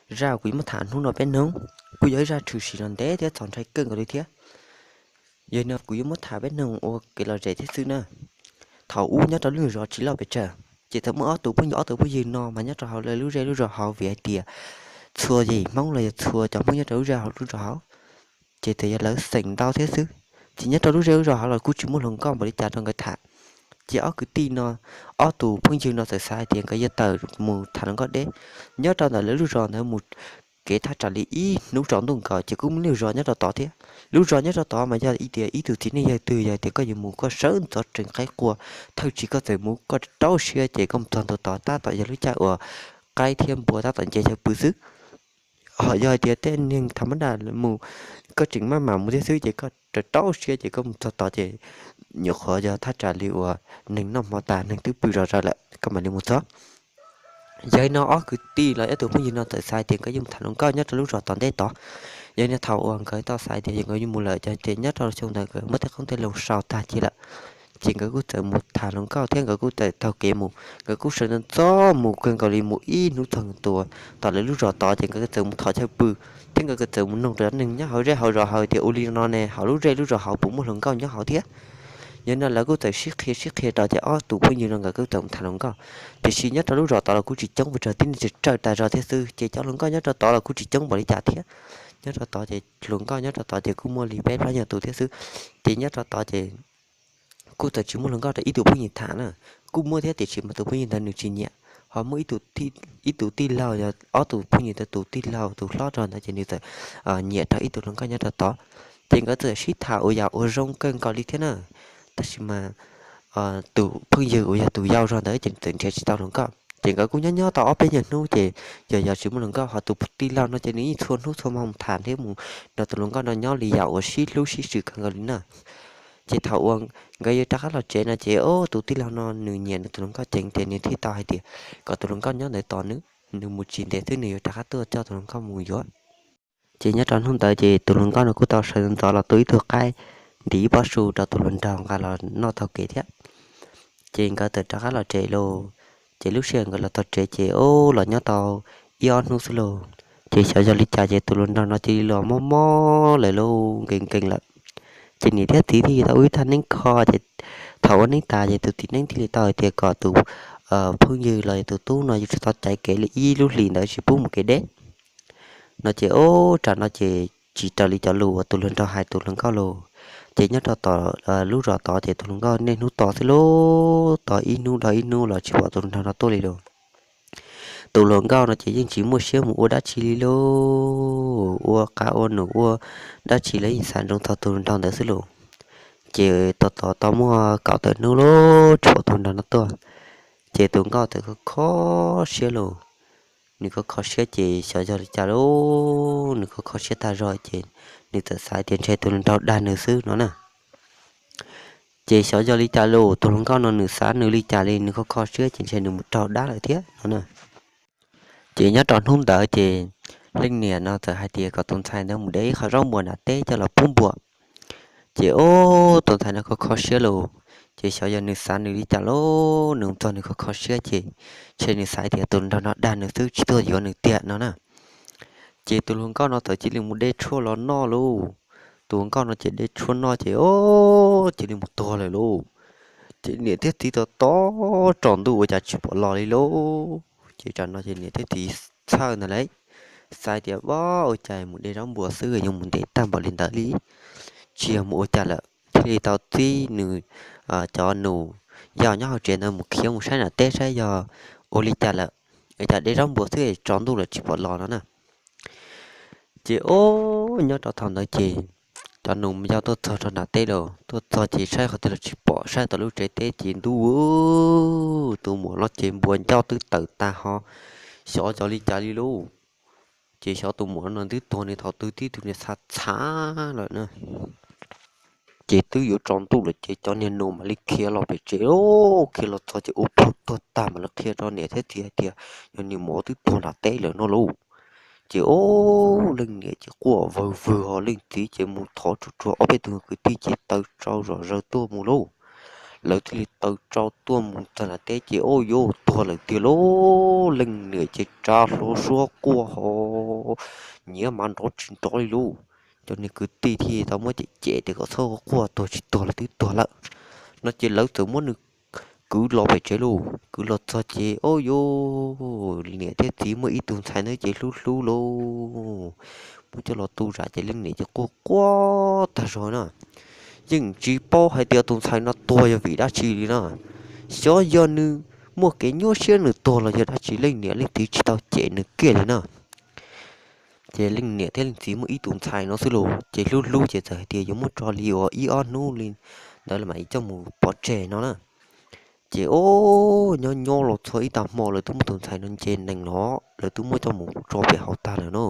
Zaj kuv yuav muab tham hnub no peb mloog kuj yog ib zaj tshwm sim los ntev thiab txaus ntshai kawg nkaus li thiab. Yog li no kuv yuav muab tham peb mloog ua kev lom zem thiab xwb na. Thaum ub nyob rau lub zos tsis loj pes tsawg, ces txawm muaj ob tug phooj ywg, ob tug phooj ywg no mas nyob rau hauv lawv lub zej lub zos hauv vim hais tias txhua yim Hmoob los yog txhua cov Hmoob nyob rau lub zej hauv lub zos hauv ces txawm yog lawv xeem ntau thiab xwb. Ces nyob rau lub zej lub zos hauv los kuj tsis muaj hluas nkauj npaum li cas rau nkawd tham. Ces ob kwv tij no, ob tug phooj ywg no txawm xav hais tias nkawd yuav tawm mus tham hluas nkauj deb. Nyob rau ntawm lawv lub zos ntawd mus kev thaj tsam li ib hnub tsaus ntuj nkaus ces kuj muaj lub zos nyob rau tod thiab. Lub zos nyob rau tod mas yog ib tias ib tug txiv neej yawg twg yog tias koj yuav mus koj sawv ntxov tsees qaib qua, thawj tsis koj txawm mus koj rau siab ces koj mus txog ntua tod tab tom yog lub caij uas qaib thiab npua tab tom nce chaw pw xwb. Ho yog hais tias tej neeg tham mab daj mus, koj tseem maj mam mus thiab xwb ces koj rau rau siab ces koj mus txog tod ces nyuam qhuav yog thaj tsam li uas neeg noj hmo tas neeg twb pw zom zaws lawm koj mam li mus txog. Yog li no ob kwv tij los ob tug phooj ywg no txawm xav tias nkawd yuav mus tham hluas nkauj nyob rau lub zos tom ntej tod. Yog li no thaum uas nkawd tau xav tias yog nkawd yuav mus lawm ces nyob rau xyoo ntawd nkawd muab tej qoob tej loo sau tag ci lawm, ces nkawd kuj txawm mus tham hluas nkauj thiab nkawd kuj tawm taug kev mus. Nkawd kuj sawv ntxov mus kawg nkaus li mus ib hnub txog ntua tom lawv lub zos tod ces nkawd txawm mus thov chaw pw thiab nkawd txawm mus noog rau neeg nyob hauv zej hauv zos hauv tias ua li no ne hauv lub zej lub zos hauv puas muaj hluas nkauj nyob hauv thiab. Yog li no lawv kuj txawm sib qhia sib qhia rau ces ob tug phooj ywg no nkawd kuj txawm mus tham hluas nkauj. Tiam sis nyob rau lub zos tod los kuj tsis coob pes tsawg, tib neeg tsawg tsawg tas zog thiab xwb ces cov hluas nkauj nyob rau tod los kuj tsis coob npaum li cas thiab. Nyob rau tod ces hluas nkauj nyob rau tod ces kuj muaj li peb plaub nyiaj tus thiab xwb. Ces nyob rau tod ces kuj txawm tsis muaj hluas nkauj rau ib tug phooj ywg tham na. Kuj muaj thiab tiam sis mas tus phooj ywg ntawd nws tsis nyiam, ho muaj ib tus tij laug, yog ob tus phooj ywg ntawd tus tij laug tus hlob rau ntawd ces nws txawm nyiam rau ib tug hluas nkauj nyob rau tod. Ces nkawd txawm sib tham ua yam ua zoo kawg nkaus li thiab na. Tab sis mas tus phooj ywg uas yog tus yau zog ntawd ces nws txawm nrhiav tsis tau hluas nkauj ces nkawd kuj nyob nyob tau ob peb nyuag hnub ces yog yog tsis muaj hluas nkauj, ho tus tij laug no ces nws yeej txhua hnub txhua hmo mus tham thiab mus nrog tus hluas nkauj no nyob li yam uas sib hlub sib hwm kawg nkaus li na. Ces thaum uas nkawd yuav rov qab los tsev no ces tus tij laug no nws nyiam nws tus hluas nkauj ceev tias nws thiaj tau hais tias kom tus hluas nkauj nyob ntawd tos nws, nws mus tsis ntev xwb nws yuav rov qab tuaj coj tus hluas nkauj mus yuav. Ces nyob rau hnub ntawd ces tus hluas nkauj no kuj tau sawv ntxov los tu ib tug qaib ntim ib pob su rau tus hluas nraug nqa los noj taug kev thiab. Ces nkawd txawm rov qab los tsev lauj. Ces lub sij hawm nkawd los txog tsev ces ub los nyob tau ib ob hnub xwb lauj, ces xyov yog li cas ces tus hluas nraug no cia li los mob mob lawm lauj, nkees nkees lawm. Ces niam thiab txiv thiaj li tau ua ib thaj neeb kho ces thaum ua neeb tas ces tus txiv neeb thiaj li tau hais tias kom tus phooj ywg los tus tub no yuav tsum tau caiv kev li ib lub hlis ntawd tsis pub mus kev deb no ces ub tsam no ces tsis raws li cov lus uas tus hluas nraug hais tus hluas nkauj lauj. Ces nyob rau tom lub zos tod ces tus hluas nkauj niaj hnub tos xwb lauj, tos ib hnub dhau ib hnub los tsis pom tus hluas nraug no tuaj li lauj. Tus hluas nkauj no ces yeej tsis muaj siab mus ua dab tsi li lauj, ua qav ua num ua dab tsi los yeej xav ntsoov txog tus hluas nraug ntawd xwb lauj. Ces tos tos tau muaj kaum tawm hnub lauj tsis pom tus hluas nraug no tuaj, ces tus nkauj txawm kho kho siab lauj. Nws kho kho siab ces xyov yog li cas lauj, nws kho kho siab tag zog ces nws txawm xav tias ntshe tus hluas nraug dag nws xwb no na. Ces xyov yog li cas lauj, tus hluas nkauj no nws xav nws li cas li, nws kho kho siab ces ntshe nws mus raug dab lawm thiab no na. Ces nyob rau hnub ntawd ces leej niam no txawm hais tias kom tus ntxhais ntawd mus de ib qho zaub npua nram teb coj los pub npua. Ces ub tus ntxhais no kho kho siab lauj, ces xyov yog nws xav nws li cas lauj, nws mus txog nws kho kho siab ces ntshe nws xav tias tus hluas nraug no dag nws xwb tsis tuaj yuav nws tiag no na. Ces tus hluas nkauj no txawm cia li mus de tshuaj los noj lauj. Tus hluas nkauj no ces de tshuaj noj ces ub cia li mus tuag lawm lauj. Ces niam thiab txiv tos tos tsaus ntuj ua cas tsis pom los li lauj. Ces tsam no ces niam thiab txiv txhawj ntag lauj, xav tias ub ua cas mus de zaub npua xwb yuav mus ntev tag npaum li ntawd li, tsis yog mus ua cas lawm, thiaj li tau txib nws cov nus yau nyob hauv tsev ntawd mus khiav mus saib nram teb saib yog ua li cas lawm, ua cas de zaub npua xwb tsaus ntuj lawm tsis pom los no na. Ces ub nyob rau thaum ntawd ces cov nus yau tuaj txog rau nram teb lawm, tuaj txog ces saib qhov twg los tsis pom, saib tau lub tsev teb ces ntuj, tus muam no ces npua ncauj twb tawm tas ho xyov yog li cas li lauj. Ces xyov tus muam no twb tuag nws thaum twg tib tug niag txha txhav lawm na. Ces twb yuav tsaus ntuj lawm ces cov niag nus mam li khiav los pem tsev, khiav los txog ces ua plhu tuag tag mam li qhia rau niam thiab txiv hais tias yog niag muam twb tuag nram teb lawm no lauj. Ces ub leej niam ces quaj vawg vwg ho leej txiv ces mus thov tsuag tsuag ob peb tug kwv tij ces taw tsau zom zaws tuaj mus lauj. lawv thiaj li taws tsau tuaj mus txog nram teb ces ua yuav tuag lawm tiag lauj. Leej niam ces tsa hlo suab quaj ho nyiav mas nrov tsis nrov li lauj. Cov niag kwv tij thiaj tau muab cem cem tias kom txhob quaj, tuag tsis tuag los twb tuag lawm no ces lawv txawm muab nws kwv los pem tsev lauj. Kwv los txog ces ua yuav niam thiab txiv muaj ib tug ntxhais ntawd ces hlub hlub lauj, muab coj los tu zam ces leej niam ces quaj quaj tag zog na. Yeej tsis paub hais tias tus ntxhais no tuag yog vim dab tsi li na. Xyov yog nws muaj kev nyuaj siab nws tuag los yog dab tsi, leej niam leej txiv tsis tau cem nws kiag li na. Ces leej niam thiab leej txiv muaj ib tug ntxhais no xwb los ces hlub hlub ces txawm hais tias yuav muab tso li ua ib ob hnub li ntawd los mam coj mus pov tseg no na. Ces ua nyob nyob los txog ib tag hmo lawv twb muab tus ntxhais no nce nees los lawv twb muab coj mus tso pem hauv tag lawm na.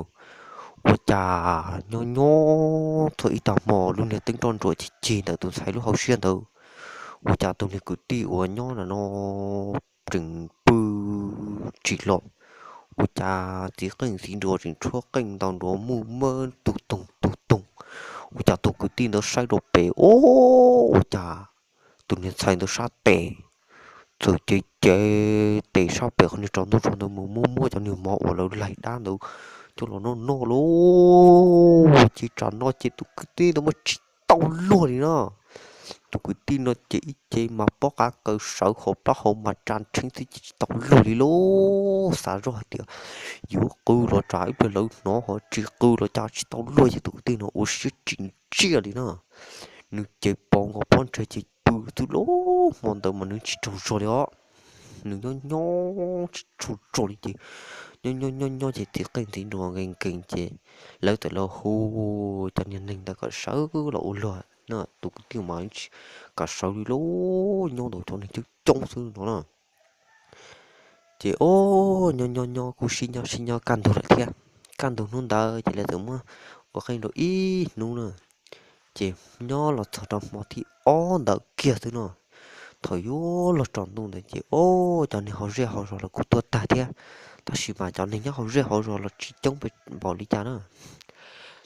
Ua cas nyob nyob txog ib tag hmo lub niag teeb roj ntsuam cig cig ntawm tus ntxhais lub hauv siab ntawd, ua cas tus niag kwv tij uas nyob no tseem pw tsis los. Ua cas txiv qeej txiv nruas tseem tshuab qeej ntaus nruas muj mab tug toog tug toog. Ua cas tus kwv tij ntawd saib rau pem, ua cas tus niag ntxhais ntawd sab tes txawm cev cev tes sab pem qhov niag tsaus ntuj tsaus ntawd mus muab muab cov niag mov uas lawv laig dab ntawd coj los noj noj lauj. Ces tsam no ces tus kwv tij ntawd muab tsis tau luag li no. Tus kwv tij no ces ib ce mas pob qab kaws sawv hauv plaub hau mas tsa nrheeb xwb ces tsis tau luag li lauj. Xav zoj hais tias yuav qw los tsam ib pliag lawv hnov ho tsis qw los cas tsis tau luag ces tus kwv tij no ua siab tsis ntsiag li na. Nws ces pos nkaus pob ntseg ces pw xwb lauj. Hmo ntawd mas nws tsis tsaug zog li os. Nws nyob nyob tsis tsaug zog li ces nyob nyob nyob nyob ces txiv qeej txiv nruas nkees nkees ces lawv txawm los hu cov niag neeg ntawd kom sawv los ua luag na. Tus kwv tij mas kom sawv li lauj, nyob ntawm cov neeg coob coob xwb no na. Ces ua nyob nyob nyob kuj sib nyob sib nyob kaj ntug lawm thiab. Kaj ntug hnub ntawd ces lawv txawm muab ua qeej rau ib hnub na. Ces nyob los txog rau hmo thib ob ntawd kiag xwb no, thaum yuav los tsaus ntuj ntawd ces ua cov neeg hauv zej hauv zos los kuj tuaj tag thiab, tab sis mas cov neeg nyob hauv zej hauv zos los tsis coob npaum li cas na.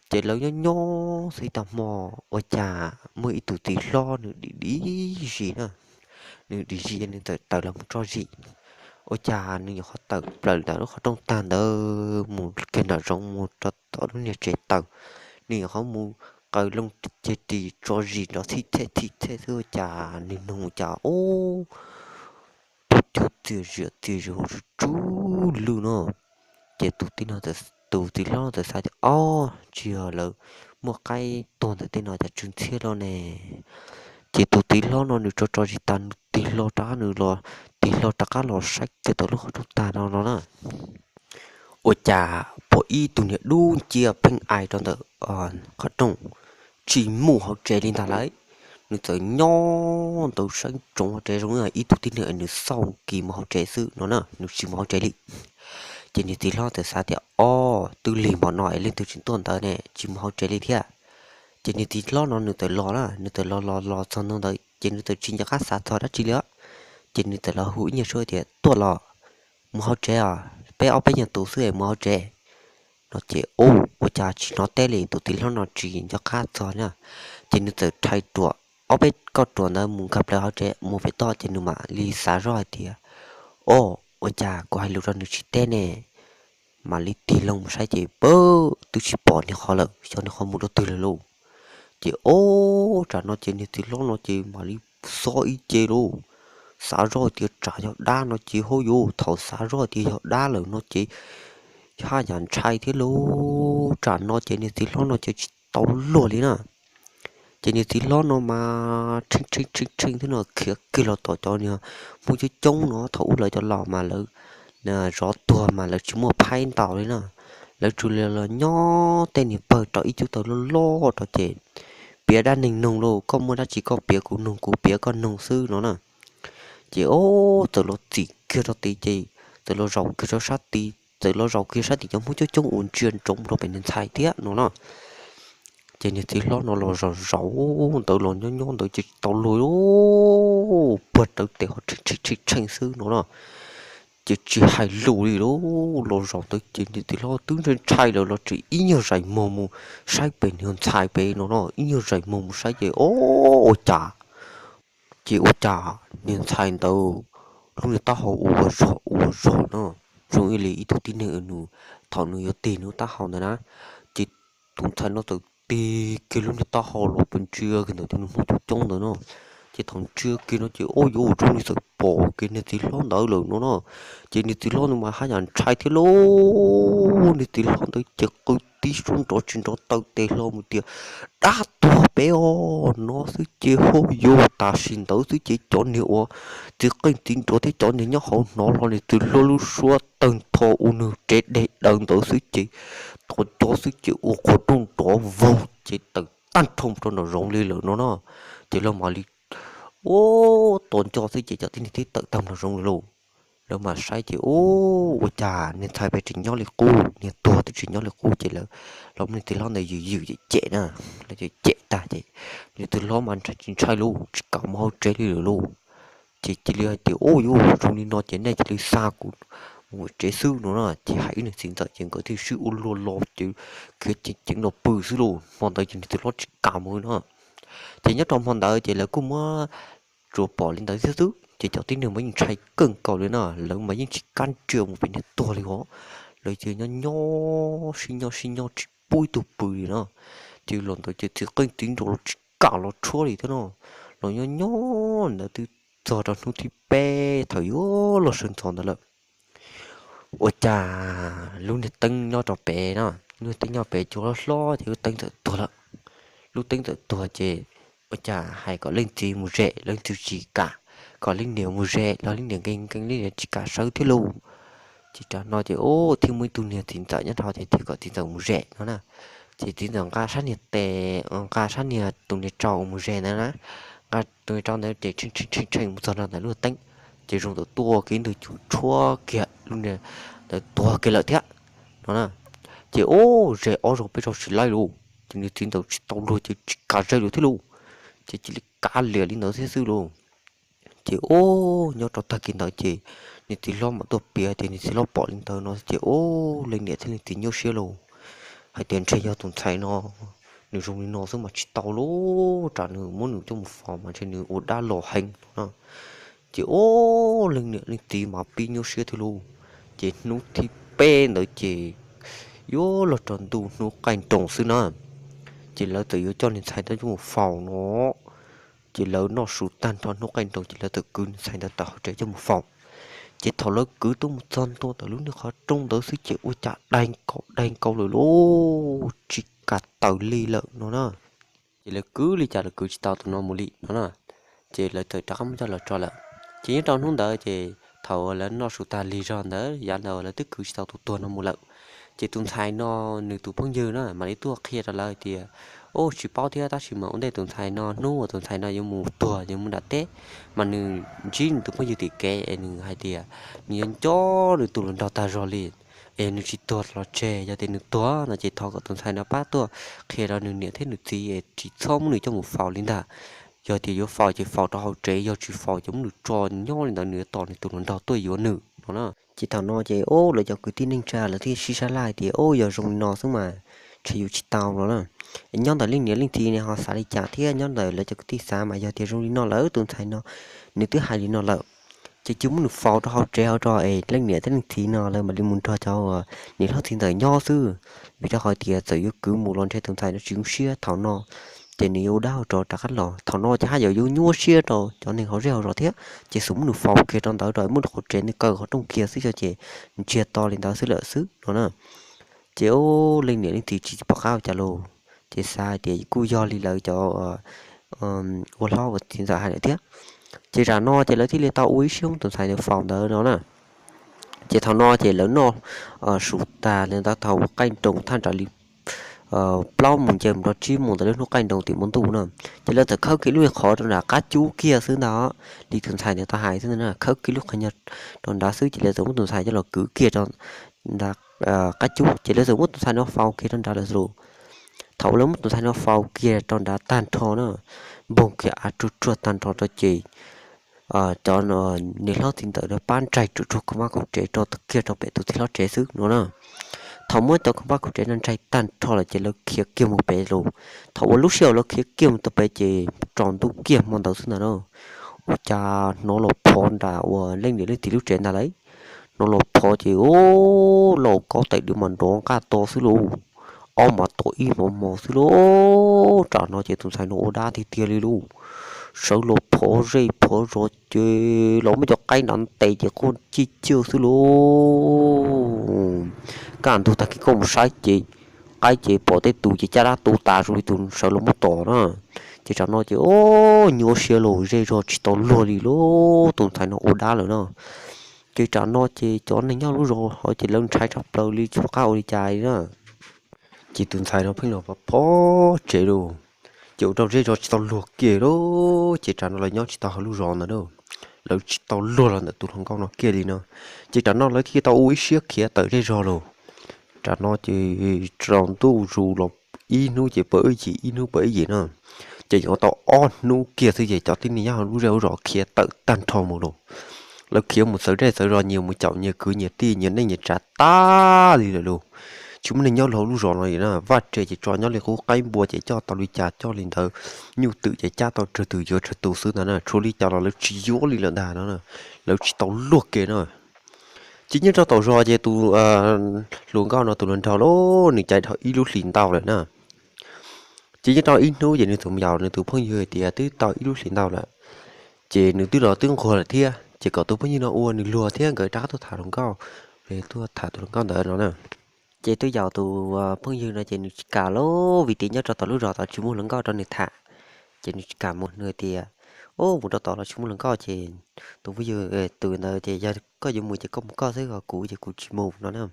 Ces lawv nyob nyob xwb ib tag hmo, ua cas muaj ib tug txiv hlob nws dim dim zis na. Nws dim zis nws txawm tawm los mus tso zis. Ua cas nws nyuam qhuav tawm plaws ntawm lub qhov rooj tag ntawd mus kiag nram zoov mus rau tom lub niag tsev taws, nws nyuam qhuav mus qaws loo ceg ris tso zis nrov thij thej thij thej xwb ua cas nws nug cas ub, pub cug txias ziam txias zis hu tsuj tsuj lwj no. Ces tus txiv hlob no txawm xav tias ob, tsis yog lawv muaj qaib tuag ntawm tej no cas tsw ntxhiab loj ne. Ces tus txiv hlob no nws tso tso zis tas nws tig hlo rov qab, nws los tig hlo rov qab los saib kiag tom lub qhov rooj tag no no na. Ua cas pom ib tug niag dub nciab pheej ai rau ntawm qhov rooj, tsis mus hauv tsev li ntag lauj. Nws txawm nyob ntawd saib ntsoov hauv tsev zoo ib tug tib neeg es nws xauj kis mus hauv tsev xwb no na, nws tsis mus hauv tsev li. Ces niag txiv hlob txawm xav tias ob, twb lig npaum no es leej twg tseem tuaj ntawd ne, tsis mus hauv tsev li thiab. Ces niag txiv hlob no nws txawm los na, nws txawm los los los txog ntua ntawd ces nws txawm tsis nco qab xav txog dab tsi li. Ces nws txawm los hu ib nyuag suab tias tuaj los, mus hauv tsev os, peb ob peb nyuag tus xwb es mus hauv tsev no. Ces ua cas tsis hnov teb li, tus txiv hlob no tsis nco qab txog na. Ces nws txawm rhais ruam, ob peb kauj ruam ntawd mus nkag plaws hauv tsev mus pem toj ces nws mam li xav zoj hais tias ob, ua cas kuv hais lus rau nws tsis teb ne. Mam li tig loo mus saib ces pab twb tsis pom niag qhov lawm, xyov niag qhov mus rau twg lawm lauj. Ces ob, tsam no ces niag txiv hlob no ces mam li xob ib ce lauj. Xav zoj tias tsam yog dab no ces hauj yuv, thaum xav zoj tias yog dab lawm no ces haj yam ntshai thiab lauj. Tsam no ces niag txiv hlob no ces tsis tau luag li na. Ces niag txiv hlob no mas tshee tshee tshee tshee thiab no khiav kiag los tom cov niag Hmoob coob coob no, thaum ub lawv cov laus mas lawv zov tuag mas lawv tsis muaj phaib ntaus li na. Lawv tsuas li los nyob tej niag pawg rau ib cub taws loj loj rau ces piav dab neeg noog lauj, koj muaj dab tsi koj piav kuv noog, kuv piav koj noog xwb no na. Ces ob, txawm los txim kiag rau tid ces txawm los zaum kiag rau sab tid, txawm los zaum kiag sab tim cov Hmoob coob coob uas ntsia ntsoov rau pem niag ntxhais thiab no na. Ces niag txiv hlob no los zaum zaum ntawd los nyob nyob ntawd ces tsis tau luag, puag rawv tes ho tshee tshee tshee xwb no na. Ces tsis hais lus li lauj, los zaum ntawd ces niag txiv hlob twb ntshai ntshai lawm los tseem ib nyuag zais muag mus saib pem niag ntxhais pem no no, ib nyuag zais muag mus saib ces ob, ua cas Ces ua cas niag ntxhais ntawd lub niag taub hau ua zog ua zog no, zoo ib li ib tug tib neeg nws thaum nws yuav tig nws lub taub hau ntawd na. Ces tus ntxhais no txawm tig kiag lub niag taub hau los pes ntsia kiag ntawm cov niag hmoob coob coob ntawd no. Ces thaum ntsia kiag no ces ua yuav ua rau nws txawm pom kiag niag txiv hlob ntawd lawm no no. Ces niag txiv hlob ntawd mas haj yam ntshai thiab lauj. Niag txiv hlob ntawd ces qw tib suab nrov tsis nrov taw tes hlo mus tias, dab tuag peb os no xwb ces ua yuav tam sim ntawd xwb ces cov niag uas txiv qeej txiv nruas thiab cov niag nyob hauv hnov hlo niag txiv hlob lub suab tawg ntho ua nws tsev deg daws ntawd xwb ces tos cov xwb ces ua qhov rooj nrov voog ces tawm tag nrho rau nram zoov li lawm no no. Ces lawv mam li ua tos nco xwb ces cov tib neeg thiaj tawm tag nram zoov lawm lauj. Lawv mam saib ces ua cas niag ntxhais pem tsis nyob li qub, niag tuag twb tsis nyob li qub ces lawv los muab niag txiv hlob ntawd ywm ywm cem cem na. Lawv cem cem tag ces niag txiv hlob mas ntshai tsis ntshai lauj, tsis kam mus hauv tsev li lawm lauj. Ces cia li hais tias, ua yuav zoo li no ces nej cia li xa kuv mus tsev xwb no na. Ces hais ib niag txiv ntxawm ces nkawd thiaj sib ua luag los ces khiav ceev ceev los pw xwb lauj. Hmo ntawd ces niag txiv hlob tsis kam mus no. Ces nyob rau hmo ntawd ces lawv kuj muab tsuas pom li ntawd thiab xwb ces cov tib neeg mas yeej ntshai kawg nkaus li no, lawv mas yeej tsis kam ntsia mus pem niag tuag li os. Lawv ces nyob nyob sib nyob sib nyob tsis pub ib tug pw li no. Ces los ntawd ces txiv qeej txiv nruas los tsis kam los tshuab li thiab no. Los nyob nyob ntawd twb txog rau hnub thib peb thaum yuav los sawv ntxov ntawd lawm. Ua cas lub niag teeb nyob rau pem no, lub niag teeb nyob pem ces hlob hlob ces lub teeb txawm tuag lawm. Lub teeb txawm tuag ces ua cas hais kom leej txiv mus zem, leej txiv tsis kam, kom leej niam mus zem los leej niam nkees nkees leej niam tsis kam sawv thiab lauj. Ces tam no ces ua thiaj muaj ib tug niag txiv ntxawm nyob rau ces thiaj kom txiv ntxawm mus zem no na. Ces txiv ntxawm nqa sab niag tes, nqa sab niag tus niag tsau mus zem ntawd na, nqa tus niag tsau ntawd ces tshee tshee tshee mus txog nram ntawm lub teeb, ces zoo ntawm tuaj kiag ib tug cuam tshuab kiag lub niag ntawd tuag kiag lawm thiab no na. Ces ua zem ob zaug peb zaug tsis laib lauj, ces niag txiv ntxawm tsis tau luag ces tsis kam zem lawm thiab lauj, ces cia li kav liam li ntawd thiab xwb lauj. Ces ua nyob rau tag kis ntawd ces niag txiv hlob mam tuaj piav tias niag txiv hlob pom li ntawd no ces ua leej niam thiab leej txiv nyuaj siab lauj, hais tias ntshe yog tus ntxhais no nws zoo li no xwb mas tsis tau lauj, tsam nws muab nws coj mus faus mas ntshe nws ua dab los heev no. Ces ua leej niam leej txiv mas pib nyuaj siab thiab lauj. Ces hnub thib peb ntawd ces yuav los rau ntuj hnub qaij nroos xwb na, ces lawv txawm yuav coj niag ntxhais ntawd coj mus faus no. Ces lawv noj su tag nrho hnub qaij nroos ces lawv txawm kwv niag ntxhais ntawd tawm hauv tsev coj mus faus. Ces thaum lawv kwv tuaj mus txog ntua ntawm lub niag qhov rooj ntawd xwb ces ua cas dai nkaus dai nkaus lawm lauj, tsis kam tawm li lawm no na. Ces lawv kwv li cas los kwv tsis tau tus no mus li no na. Ces lawv txawm rov qab muab coj los tso lawm. Ces nyob rau hnub ntawd ces thaum lawv noj su tag lig zog ntawd yav ntawd lawv twb kwv tsis tau tus tuag no mus lawm. Ces tus ntxhais no nws tus phooj ywg na mam li tuaj qhia rau lawv tias, ub, tsis paub thiab tab sis mas ua ntej tus ntxhais no hnub uas tus ntxhais no yuav mus tuag yuav mus nram teb, mas nws ntsib nws tus phooj ywg tim kev es nws hais tias nws yuav nco nws tus hluas nraug tag zog li, es nws tsis tuag los tseg, yog tias nws tuag no ces thov kom tus ntxhais no pab tuaj qhia rau nws niam thiab nws txiv es tsis txhob muab nws coj mus faus li ntag. Yog tias yuav faus ces faus rau hauv tsev, yog tsis faus ces muab nws tso nyob li ntawd, nws yuav tos nws tus hluas nraug tuaj yuav nws no na. Ces thaum no ces ub, lawv cov kwv tij neej tsa lawv thiaj sib sab laj tias, ub, yog zoo li no xwb mas ntshe yuav tsis tau no na. Nyob ntawm leej niam leej txiv ne ho xav li cas thiab, nyob ntawm lawv cov kwv tij xav mas yog tias zoo li no lawm tus ntxhais no nws twb hais li no lawm, ces cia muab nws faus rau hauv tsev hauv rau es leej niam thiab leej txiv no lawv mam li mus nrog cov niam hlob txiv ntxawm nyob xwb. Vim rau qhov tias txawm yuav kwv mus los ntshe tus ntxhais no tsis zoo siab thaum no, ces nws yuav ua dab ua tsov rov qab los. Thaum no ces haj yam yuav nyuaj siab rau cov neeg hauv zej hauv zos thiab, ces xub muab nws faus kiag rau ntawd rau muab nws qhov tsev nws kaw qhov rooj kiag xwb ces ntsiag to li ntawd xwb lawm xwb no na. Ces ub, leej niam leej txiv tsis pom qab ua cas los, ces xav hais tias kuj yog li lawv cov ua hlob ua txiv ntxawm hais lawm thiab. Ces zam no ces lawv thiaj li tau ua ib siab muab tus ntxhais ntawd faus ntawd no na. Ces thaum no ces lawv noj su tag li ntawd thaum qaij nroos thaj nram li plaub moos nce mus rau tsib moos ntawm lub hnub qaij nroos tim hmo ntuj no, ces lawv txawm khawb kiag lub qhov rau nram qab cub kiag xwb ntag, li tus ntxhais ntawd tau hais xwb ntag na, khawb kiag lub qhov nyob rau nrad xwb ces lawv txawm muab tus ntxhais coj los kwv kiag rau nram qab cub ces lawv txawm muab tus ntxhais no faus kiag rau nrad lawm xwb lauj. Thaum uas lawv muab tus ntxhais no faus kiag rau nrad tag nrho na, npoog kiag av tsuag tsuag tag nrho rau ces cov niam hlob txiv ntxawm pab nraig ruam ruag khaum vaj khaum tsev rau tag kiag rau pem tus txiv hlob tsev xwb no na. Thaum muab cov khaum vaj khaum tsev no nraig tag nrho lawm ces lawv khiav kiag mus pem lauj. Thaum uas lub sij hawm lawv khiav kiag mus tau pem ces tsaus ntuj kiag hmo ntawd xwb ntag na. kuv cas hnov los phov nram uas leej niam leej txiv lub tsev ntag lauj. Hnov los phov ces o, lauj kaub tais dub mas nrov nqaj to xwb lauj, ob mas tom ib hmos mos xwb lauj. Tam no ces tus ntxhais no ua dab tiag tiag li lauj, sawv los phov zej phov zos ces los muab cov qaib nrad ntes ces quaj ciaj ciaj xwb lauj. Kaj ntug tag kis koj mus saib ces qaib ces pom tej tus ces caj dab tu tas zoo li tus sawv los muab tom na. Ces tam no ces o, nyuaj siab lauj, zej zog tsis tau luag li lauj, tus ntxhais no ua dab lawm na. Ces tam no ces cov neeg nyob lub zos hauv ces lawv ntshai tshaj plaws li tsis pom qab ua li cas li na. Ces tus ntxhais no pheej los phov tsev lauj, ces ua rau zej zog tsis tau luag kiag lauj. Ces tam no lawv nyob tsis tau hauv lub zos ntawd lauj, lawv tsis tau luag los ntawm tus hluas nkauj no kiag li no. Ces tam no lawv thiaj tau ua ib siab khiav tawm zej zog lauj. Tam no ces tsaus ntuj zus los ib hnub ces pw ib yim, ib hnub pw ib yim na. Ces yuav tau ob hnub kiag xwb ces cov tib neeg nyob hauv lub zej lub zos khiav tawm tag nrho mus lauj. Lawv khiav mus txawv zej txawv zos, nyias mus caum nyias kwv nyias tij, nyias neej nyias tsav tag li lawm lauj. Tsis muaj neeg nyob hauv lub zos no li na, vaj tse ces tso nyob li qub, qaib npua ces coj tau li cas coj li ntawd, nyuj twm ces cab tau tsawg tus yuav tsawg tus xwb ntag na, tshuav li cas los lawv tsis yuav li lawm ntag no, lawv tsis tau luag kiag na. Ces nyob rau tom zos ces tus hluas nkauj no tus hluas nraug lauj, nws caiv dhau ib lub hlis ntau lawm na. Ces nyob rau ib hnub ces nws txawm yaum nws tus phooj ywg tias twb tau ib lub hlis ntau lawm, ces nws twb los twb nquag lawm thiab, ces kom tus phooj ywg no ua nws luag thiab nkawd rov qab tuaj tham hluas nkauj, tuaj tham tus hluas nkauj ntawd no na. Ces twb yaum tus phooj ywg no ces nws tsis kam lauj, vim tias nyob rau tom lub zos tod tsis muaj hluas nkauj rau nws tham. Ces nws tsis kam mus, nws tias, Ub, mus rau tod los tsis muaj hluas nkauj ces tus phooj ywg tus ntawd ces yog koj yuav mus ces koj mus koj xwb, ho kuv ces kuv tsis mus no na.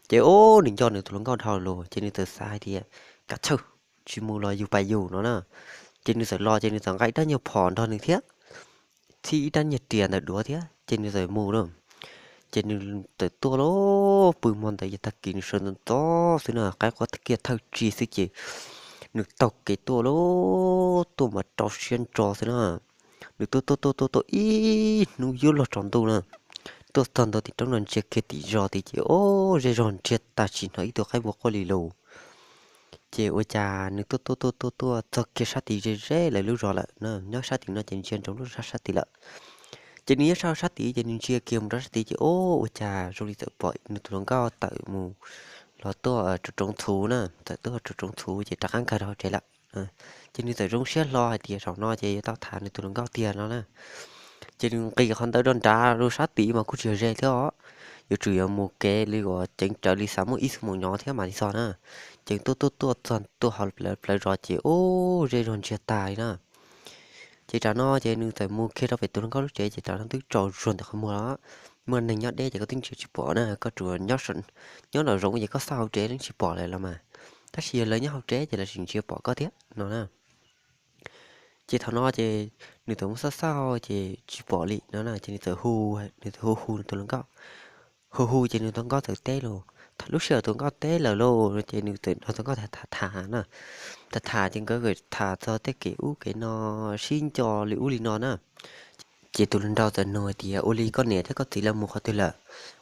Ces ub, nws nco nws tus hluas nkauj dhau lawm ces nws txawm xav hais tias, Kav chawj, tsis mus los yus pais yus no na. Ces nws txawm los ces nws txawm nqa ib rab nyuag phom nrog nws thiab, txhib ib rab nyuag riam ntawm duav thiab ces nws txawm mus na. Ces nws txawm tuaj lauj, pw hmo ntawd yog tag kis nws sawv ntxov ntxov xwb na, qaib quaj kiag thawj tsig xwb ces nws taug kev tuaj lauj, tuaj mas rau siab ntso xwb na. Nws tuaj tuaj tuaj tuaj tuaj ib hnub yuav luag tsaus ntuj na, tuaj txog ntua tim roob no ntsia kiag tim zos tid ces ub, zej zog ntsiag tag tsis hnov ib tug qaib npua quaj li lauj. Ces ua cas nws tuaj tuaj tuaj tuaj tuaj txog kiag sab tid ze ze lawv lub zos lawm na, nyob sab tim no ces ntsia nroo lub sab sab tid lawm. Ces nws nyob sab sab tid ces nws ntsia kiag mus rau sab tid ces ub, ua cas zoo li txawm pom nws tus hluas nkauj tawm mus los tuaj rau roov txhuv na, txawm tuaj rau roov txhuv ces rov qab nkag rau hauv tsev lawm. Ces nws txawm zoo siab hlo hais tias zaum no ces yuav tau tham nws tus hluas nkauj tiag no na. Ces nws nqis qhov ntawd rau nrad rau sab tid mas kuj tsis yog ze thiab os, yuav tsum yuav mus kev li uas ceev rawv li xav muaj ib xuab moos nyob thiab mam li txog na. Ces tuaj tuaj tuaj txog tuaj hauv plawv zos ces ub, zej zog ntsiag tag li na. Ces tam no ces nws txawm mus kiag rau pem tus hluas nkauj lub tsev ces tam no twb tsaus zuag ntawm qhov muag los, muaj neeg nyob deb ces koj twb ntsia tsis pom na, koj tsuas nyob nram zoov ces koj xauj hauv tsev yeej tsis pom lawv los mas, tab sis yog lawv nyob hauv tsev ces lawv tsis ntsia pom koj thiab no na. Ces thaum no ces nws txawm mus xauj xauj ces tsis pom li no na, ces nws txawm hu, nws txawm hu hu nws tus hluas nkauj, hu hu ces nws tus hluas nkauj txawm teb lauj. Lub sij hawm tus hluas nkauj teb lawm lauj ces nws txawm nrog tus hluas nkauj tham tham na, tham tham ces nkawd tham txog tej kev ub kev no, sib nco li ub li no na. Ces tus hluas nraug txawm nug hais tias, Ua li koj niam thiab koj txiv lawv mus qhov twg lawm?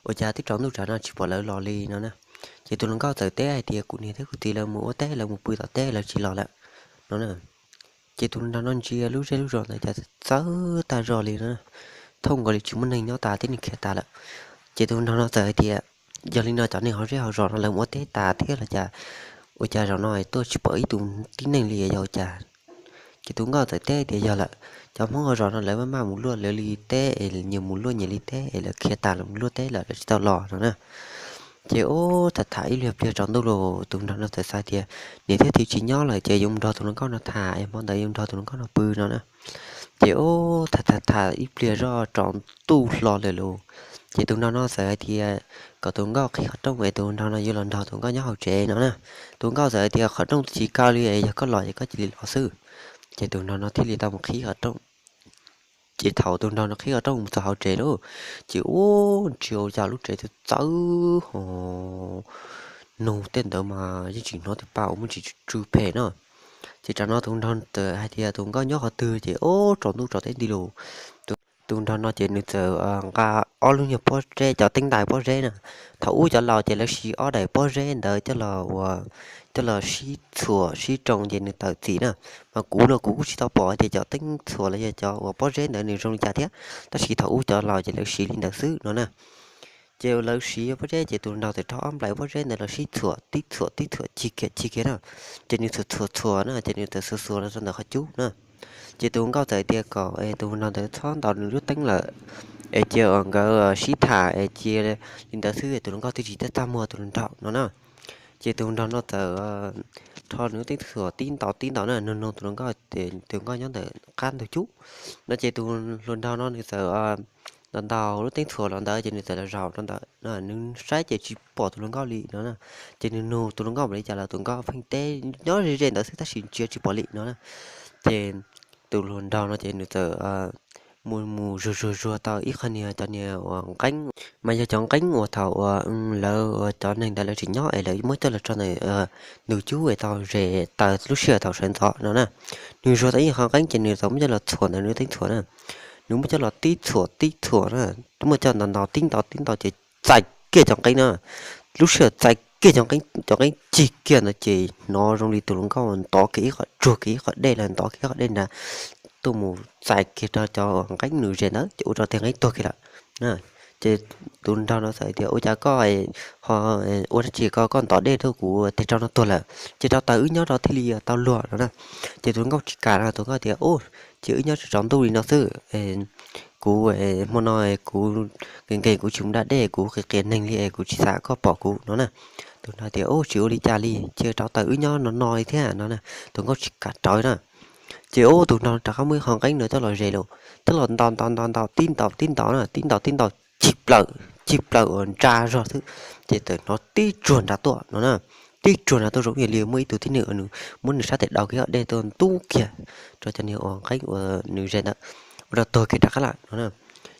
Ua cas twb tsaus ntuj tsam no tsis pom lawv los li no na? Ces tus hluas nkauj txawm teb hais tias, Kuv niam thiab kuv txiv lawv mus ua teb, lawv mus pw tom teb, lawv tsis los lawm no na. Ces tus hluas nraug no ntsia lub zej lub zos ntawd cas txawv tag zog li no, thooj nkaus li tsis muaj neeg nyob tas, tib neeg khiav tas lawm. Ces tus hluas nraug no txawm hais tias, Yog li no cov neeg hauv zej hauv zos no lawv mus ua teb tas thiab los cas, ua cas zaum no tuaj tsis pom ib tug tib neeg li yog ua cas? Ces tus nkauj txawm teb tias, Yog lawm, cov Hmoob hauv zos no lawv maj maj mus luaj lawv li teb es nyias mus luaj nyias li teb es lawv khiav tas lawv mus luaj teb lawm, lawv tsis tau los no na. Ces ub, tham tham ib pliag tsaus ntuj los tus nraug no txawm xav tias, Niam thiab txiv tsis nyob lawm ces yuav mus nrog tus hluas nkauj no tham es hmo ntawd yuav nrog tus hluas nkauj no pw no na. Ces ub, tham tham tham ib pliag zoj tsaus ntuj hlo lawm lauj. Ces tus nraug no txawm hais tias, Kom tus nkauj qhib qhov rooj es tus nraug no yuav los nrog tus nkauj nyob hauv tsev no na. Tus nkauj txawm hais tias, Qhov rooj tsis kaw li, yog koj los ces koj cia li los xwb. Ces tus nraug no thiaj li tau mus qhib qhov rooj. Ces thaum tus nraug no qhib qhov rooj mus txog hauv tsev lauj, ces ub, ntsia ua cas lub tsev txawv txawv ho, nug tej ntawd mas yeej tsis hnov tej pa uas muaj ntsis tsw phem na. Ces tam no tus nraug txawm hais tias, Tus nkauj nyob qhov twg? Ces ub, tsaus ntuj tsaus teb nti lauj. tus nraug no ces nws txawm nqa ob lub nyuag pob zeb, cov teeb ntais pob zeb na. Thaum ub cov laus ces lawv siv ob daim pob zeb ntawd coj los ua, coj los sib txhuam sib roo ces nws tawm txim na. Mas kuv no kuv kuj tsis tau pom tias cov teeb txhuam los yog cov uas pob zeb ntawd nws zoo li cas thiab, tab sis thaum ub cov laus ces lawv siv li ntawd xwb no na. Ces lawv siv pob zeb ces tus nraug txawm rho ob nplais pob zeb ntawd los sib txhuam tib txhuam tib txhuam cig kiag cig kiag na. Ces nws txhuam txhuam txhuam na ces nws txawm xuas xuas los rau ntawm qhov cub na. Ces tus nkauj txawm tias kom tus nraug ntawd txhob ntaus nws lub teeb lawm, es cia nkawd sib tham es cia li ntawd xwb, tus hluas nkauj thiaj tsis txaj muag tus hluas nraug no na. Ces tus hluas nraug no txawm rho nws lub teeb txhuam tib ntaus tib ntaus na, nug nug tus hluas nkauj, tus nkauj nyob ntawm qab ntug cub no. Ces tus hluas nraug no nws txawm ntaus ntaus lub teeb txhuam los ntawd ces nws txawm los zaum rau ntawm, nws saib ces tsis pom tus hluas nkauj li no na. Ces nws nug tus hluas nkauj npaum li cas los tus nkauj pheej teb nyob ze ze ntawd xwb tab sis ntsia tsis pom li no na. Ces tus hluas nraug no ces nws txawm mus mus zuag zuag zuag tau ib qho niag cov niag uas nqeeb, mas yog cov nqeeb uas thaum uas lawv uas cov neeg ntawd lawv tseem nyob es lawv muab coj los tso ntawm ntug cub es tau zes taws lub sij hawm thaum sawv ntxov no na. Nws zuag tau ib qho nqeeb ces nws txawm muab coj los txhuam ntawm nws lub teeb txhuam na. Nws muab coj los tib txhuam tib txhuam na, muab coj ntaus ntaus tib ntaus tib ntaus ces txais kiag cov nqeeb na. Lub sij hawm txais kiag cov nqeeb, cov nqeeb cig kiag ntawd ces hnov zoo li tus hluas nkauj ntov kiag ib qho, tsuag kiag ib qho dej los ntov kiag ib qho dej nrad tuaj mus txais kiag rau cov nqeeb nws zes ntawd ces ua rau tej nqeeb tuag kiag lawm. Ces tus nraug no txawm tias ua cas koj ho ua dab tsi ko, koj ntov dej tuaj kuv tej rau no tuag lawm, ces rau taws wb nyob rau thiaj li tau luag no na. Ces tus hluas nkauj tsis kam no, tus nkauj tias ub, ces wb nyob tsaus ntuj li no xwb, kuv hmo no kuv nkees nkees kuv tsis mus da dej, kuv qias qias neeg li es kuv tsis xav koj pom kuv no na. Tus nraug tias ub, tsis ua li cas li, cia rau taws wb nyob no no li thiab no na. Tus nkauj tsis kam rawv na. Ces ub, tus nraug rov qab muab ib qho nqeeb no coj los zes los, coj los ntaus ntaus ntaus ntaus tib ntaus tib ntaus na, tib ntaus tib ntaus cig plaws, cig plaws uas ntsa zog xwb, ces txawm hnov tib tsuag nrad tuaj no na. Tib tsuag nrad tuaj zoo ib yam li muaj ib tug tib neeg nws muab nws sab tes daus kiag ob dej tuaj ntub kiag rau cov niag uas nqeeb uas nws zes ntawd, ua rau tuag kiag rov qab lawm no na.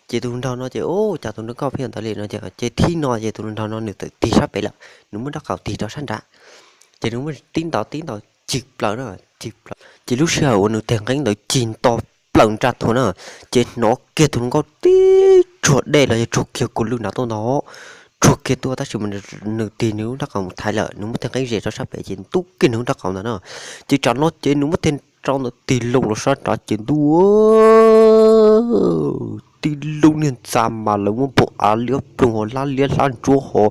Ces tus hluas nraug no ces ub, cas tus hluas nkauj pheej ua ntawd li no ces, ces thib no ces tus hluas nraug no nws txawm tig sab pem lawm, nws muab nraub qaum tig rau sab nrad. Ces nws muab tib ntaus tib ntaus cig plaws na, cig plaws ces lub sij hawm uas nws tig nqeeb ntawd cig nto plaws ntsa tuaj na, ces hnov kiag tus hluas nkauj tib tsuag dej los yog tsuag kiag kua lw nrad tuaj ntag. Tsuag kiag tuaj tab sis mas nws tig nws lub nraub qaum mus thaiv lawm, nws muab tig nqeeb zes rau sab pem ces ntub kiag nws lub nraub qaum ntawd na. Ces tsam no ces nws muab tig rau ntawd tig loo los sab nrad ces ntuj, tib lub niag ntxa mas lawv muab npau av liab ploog ho hlab liab hlab ntsuab ho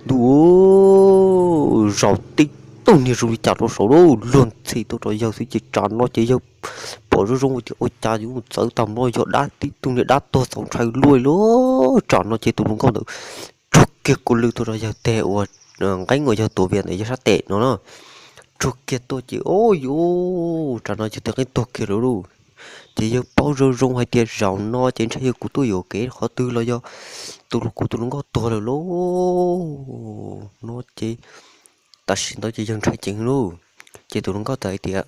ntuj, zaum tib tug niag zoo li cas rau saud luag ntxhi tuaj rau yawg xwb ces tsam no ces yawg pom zoo zoo tias ua cas yuav txawv tag npaum no, yog dab tib tug niag dab tuag txaus ntshai luaj li lauj. Tsam no ces tus hluas nkauj ntawd tsuag kiag kua lw tuaj rau yawg teg uas nqeeb uas yawg tuav vias ntawm yawg sab tes no na. Tsuag kiag tuaj ces o yus, tsam no yawg tig nqeeb tuag kiag lawm lauj. Ces yawg paub zoo zoo hais tias zaum no ces ntshe yog kuv tuaj yuam kev qhov twg los yog tus, kuv tus hluas nkauj tuag lawm lauj no ces tam sim ntawd ces yawg ntshai ceev lauj. Ces tus hluas nkauj txawm hais tias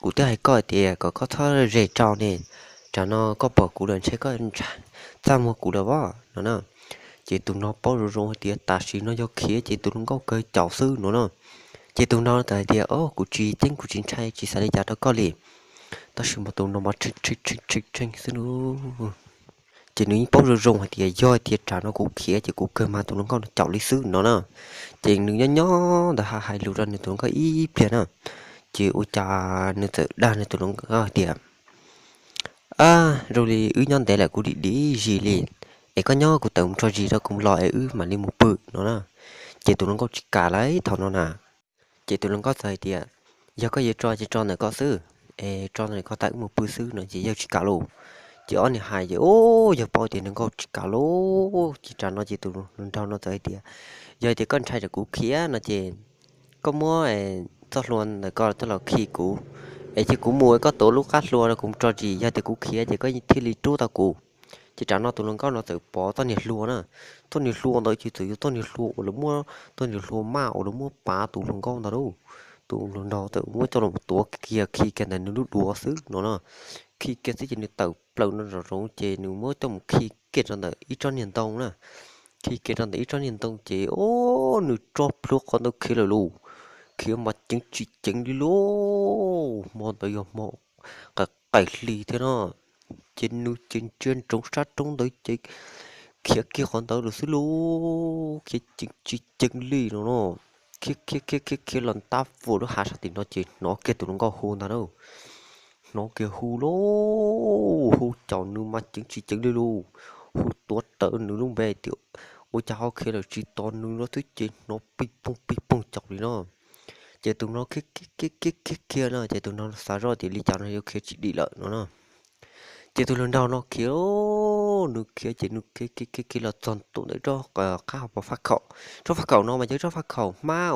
kuv twb hais koj tias kom koj txhob zes rau ne, tsam no koj pom kuv lawm ntshe koj txaj muag kuv lawm os no na. Ces tus no paub zoo zoo hais tias tam sim no yog khiav ces tus hluas nkauj kawg caum xwb no na. Ces tus no txawm hais tias o kuv tsis ceeb kuv tsis ntshai tsis xav li cas rau koj li. Tab sis mas tus no mas tshee tshee tshee tshee xwb lauj. Ces nws yeej paub zoo zoo hais tias yog hais tias tsam no kuv khiav ces kuv kawg mas tus hluas nkauj no caum li xwb no na. Ces nws nyob nyob ntawd hais lus rau nws tus hluas nkauj ib pliag na. Ces ua cas nws txawm dag nws tus hluas nkauj hais tias, a, zoo li wb nyob ntev lawm kuv dim dim zis li, es koj nyob kuv tawm mus tso zis rau kuv los es wb mam li mus pw no na. Ces tus hluas nkauj tsis kam lauj thaum no na. Ces tus hluas nkauj txawm hais tias yog koj yuav tso ces tso ntawm koj xwb, es tso ntawm koj tas wb mus pw xwb no ces yawg tsis kam lauj. Ces ob niag hais ces o, yawg paub tias hluas nkauj tsis kam lauj. Ces tsam no ces tus hluas nraug no txawm hais tias yog tias koj ntshai tsam kuv khiav no ces koj muab txoj hlua ntawm koj coj los khi kuv, es cia kuv mus koj tuav lub qab hlua rau kuv tso zis, yog tias kuv khiav ces koj thiaj li rub tau kuv. Ces tsam no tus hluas nkauj no txawm pov txoj niag hlua na. Txoj niag hlua ntawd ces txawm yog txoj niag hlua uas lawv muab, txoj niag hlua maj uas lawv muab pav tus hluas nkauj ntawd lauj. Tus hluas nraug txawm muab coj los tuav kiag khi kiag ntawm nws lub duav xwb no na. Khi kiag xwb ces nws tawm plaws no zom zoov ces nws muab coj mus khi kiag rau ntawm ib tsob niag ntoo na. Khi kiag rau ntawm ib tsob niag ntoo ces o, nws tso plhuav qhov ntawd khiav lawm lauj. Khiav mas ceev tsis ceev li lauj, hmo ntawd yog hmo qaim hli thiab no. Ces nws ces ntsia ntsoov sab roob ntawd ces khiav kiag qhov ntawd lawm xwb lauj, khiav ceev tsis ceev li no no. Khiav khiav khiav khiav khiav los ntab vuas lub hav sab tim no ces hnov kiag tus hluas nkauj hu ntag na. Hnov kiag hu lauj, hu caum nws mas ceev tsis ceev li lauj. Hu tuav rawv nws lub npe tias ua cas ho khiav lawm tsis tos nws no xwb ces hnov pij pooj pij pooj caum li no. Ces tus no khiav khiav khiav khiav khiav no ces tus no xav zoj tias li cas no yuav khiav tsis dim lawm no na. Ces tus hluas nraug no khiav, nws khiav ces nws khiav khiav khiav khiav los txog ntua ntawm qab hauv paus faj khaum. Tsob faj khaum no mas yog tsob faj khaum hmab,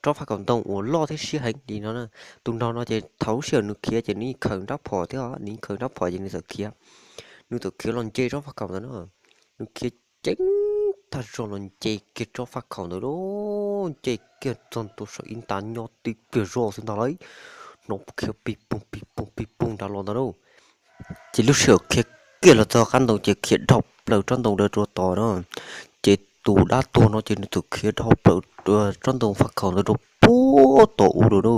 tsob faj khaum ntoo uas loj thiab siab heev li no na. Tus nraug no ces thaum lub sij hawm nws khiav ces nws yeej khaws rab phom thiab, nws yeej khaws rab phom ces nws txawm khiav. Nws txawm khiav los nce tsob faj khaum ntawd na. Nws khiav ceev tag zog los nce kiag tsob faj khaum ntawd lauj, nce kiag txog ntua saum ib nta nyob tib pliag zoj xwb ntag lauj, hnov khiav pij pooj pij pooj pij pooj nrad los ntag lauj. Ces lub sij hawm khiav kiag los txog qab ntoo ces khiav dhau plaws tsob ntoo ntawd rau tod na. Ces tus dab tuag no ces nws txawm khiav dhau plaws tsob ntoo faj khaum ntawd rau puag tod ub lawm na.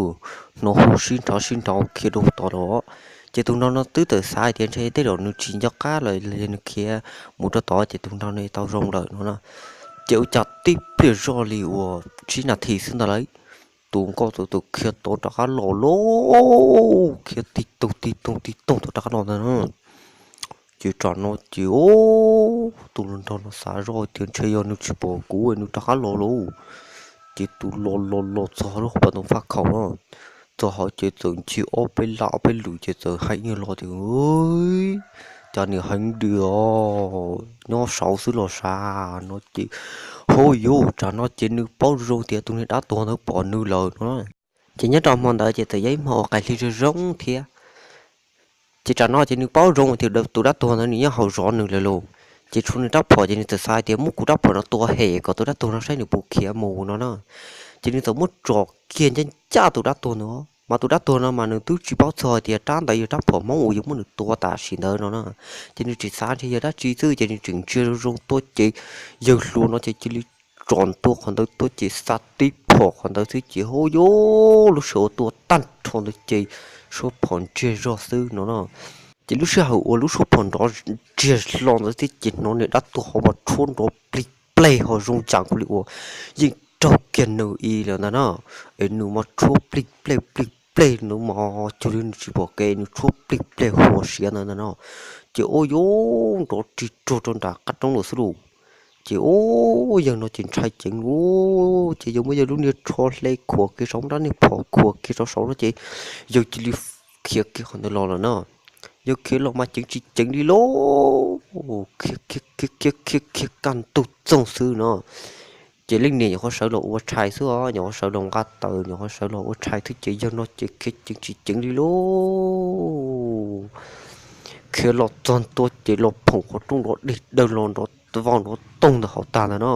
Hnov hu sib nrhov sib nrhov khiav rau tod los. Ces tus nraug no twb txawm xav hais tias ntshe tej zaum nws tsis nco qab lawm los yog nws khiav mus rau tod ces tus nraug no tau zoo lawm no na. Ces ua cas tib pliag zoj li uas tsib nas this xwb ntag lauj, tus nkauj txawm khiav tod rov qab los lauj, khiav tig toog tig toog tig toog tod rov qab los ntag na. Ces tsam no ces tus hluas nraug no xav zoj tias ntshe yog nws tsis pom kuv nws rov qab los lauj. Ces tus los los los txog lub hauv paus ntoo faj khaum na, txog hauv ces txawm ncig ob peb laj ob peb lwm ces txawm hais ib los tias, Cas niam heev li os, nyob saud xwb los sav no ces, hauj yus, tsam no ces nws paub zoo tias tus niag dab tuag ntawd pom nws lawm no. Ces nyob rau hmo ntawd ces txawm yog ib hmo uas qaim hli zoo zoo thiab. Ces tsam no ces nws paub zoo tias tus dab tuag ntawd nws nyob hauv zov nws lawm lauj. Ces tshuav nws rab phom ces nws txawm xav tias muab kuv rab phom no tua hem kom tus dab tuag no saib nws puas khiav mus no na. Ces nws txawm muab tso kiag ncaj ncaj tus dab tuag ntawd, mas tus dab tuag no mas nws twb tsis paub txog tias rab ntawd yog rab phom Hmoob uas yuav muab nws tua tam sim ntawd no na. Ces nws tseem xav ntshe yog dab tsi xwb ces nws tseem ntsia zoo zoo tuaj ces yawg hluas no ces cia li tsom ntua qhov ntawd tuaj ces xa tib phom qhov ntawd xwb ces hauj yus, lub sij hawm uas tua tag nrho ntawd ces suab phom ntsiag zog xwb no na. Ces lub sij hawm uas lub suab phom nrov ntsiag hlo ntawd thiab ces hnov niag dab tuag ho mas tshuab nrov plig pleg ho zoo yam nkaus li uas yeej raug kiag nws ib lawm ntag na. Es nws mas tshuab plig pleg plig pleg ntawd mas cuag li nws tsis pom kev, nws tshuab plig pleg huv siav ntawd ntag no. Ces ua yuav nrov rig ruag rau nram qab roob lawm xwb lauj. Ces ua yawg no ces ntshai ceev lauj, ces yawg muab yawg lub niag tsho hle khuam kiag saud, muab rab niag phom khuam kiag rau saud no ces yawg cia li khiav kiag qhov ntawd los lawm na. Yawg khiav los mas ceev tsis ceev li lauj, khiav khiav khiav khiav kaj ntug txoog xwb no. Ces leej niam nyuam qhuav sawv los ua tshais xwb os, nyuam qhuav sawv los nqa taws, nyuam qhuav sawv los ua tshais xwb ces yawg no ces khiav ceev tsis ceev li lauj. Khiav los txog ntua ces los phoom qhov rooj nrov dig dawg los nrov vau nrov toog ntawm hauv tag ntag no.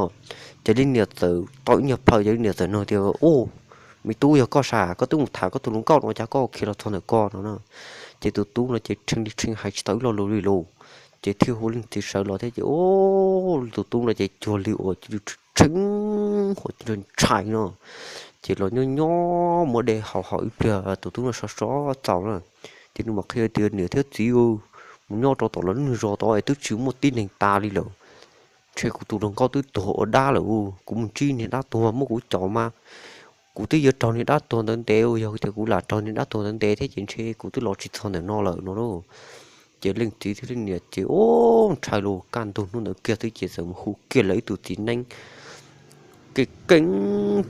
Ces leej niam txawm tau ib nyuag plaws ces leej niam txawm nug tias, Ub, me tub, yog koj sas, koj twb mus tham koj tus hluas nkauj no cas koj khiav los txog ntawm ko no na? Ces tus tub no ces tshee li tshee hais tsis tau ib lo lus li lauj. Ces thiaj hu leej txiv sawv los thiab ces ub, tus tub no ces cuag li uas cia li tshee, ua cia li ntshai no. Ces los nyob nyob muab dej haus haus ib pliag tus tub no sov sov txaus na. Ces nws mam qhia tias, Niam thiab txiv, mus nyob rau tom lawv lub zos tod es twb tsis muaj tib neeg tas li lawm. Ntshe kuv tus hluas nkauj twb tuag ua dab lawm, kuv mus ntsib niag dab tuag muab kuv caum mas kuv twb yuav raug niag dab tuag ntawd ntes, yog tias kuv lam raug niag dab tuag ntawd ntes thiab ces ntshe kuv twb los tsis txog ntawm no lawm no lauj. Ces leej txiv thiab leej niam ces ub, ntshai los kaj ntug hnub ntawd kiag xwb ces txawm mus hu kiag lawv ib tug txiv neeb keej keeb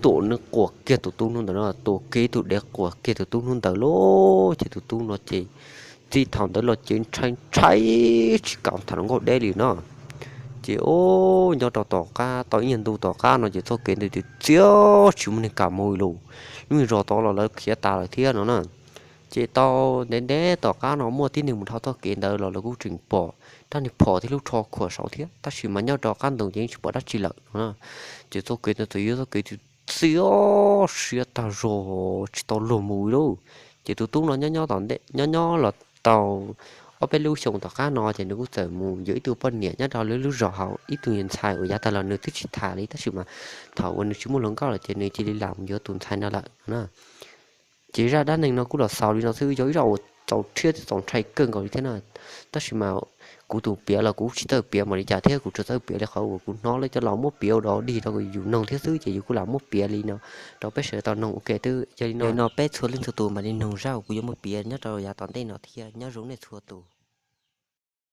tuam nws quas kiag tus tub hnub ntawd no, tua kiag ib tug dev quas kiag tus tub hnub ntawd lauj. Ces tus tub no ces txij thaum ntawd los ces ntshai ntshai tsis kam tham hluas nkauj deb li no. Ces ub, nyob rau tom qab tau ib nyuag ntu tom qab no ces txoj kev ntawd ces txiav tsis muaj neeg kam mus li lauj. Lub zos tod los lawv khiav tas lawm thiab no na. Ces tau ntev ntev tom qab no muaj tib neeg mus dhau txoj kev ntawd los lawv kuj tseem pom rab niag phom thiab lub tsho khuam saud thiab, tab sis mas nyob rau qab ntoo ces yeej tsis pom dab tsi lawm no na. Ces txoj kev ntawd txawm yog txoj kev txiav siab tag zog tsis tau luag mus li lauj. Ces tus tub no nyob nyob tom ntej, nyob nyob los tau ob peb lub xyoo tom qab no ces nws kuj txawm mus yuav ib tug poj niam nyob rau lawv lub zos hauv, ib tug niag ntxhais uas yav tag los nws twb tsis tham li tab sis mas thaum uas nws tsis muaj hluas nkauj lawm ces nws cia li lam mus yuav tus ntxhais no lawm no na. Ces zaj dab neeg no kuj los xaus li no xwb, yog ib zaj uas txaus rhiab thiab txaus ntshai kawg nkaus li thiab no. Tab sis mas kuv tus piav los kuv tsis txawj piav npaum li cas thiab, kuv tsuas txawj piav li qhov uas kuv hnov lawv cov laus muab piav ua dog dig rau yus mloog thiab xwb, ces yus kuj lam muab piav li no rau peb sawv daws tau mloog ua ke. Twb yog li no, peb txhua leej txhua tus mam li mloog zaj uas kuv yuav muab piav nyob rau yav tom ntej no thiab. Nyob zoo nej txhua tus.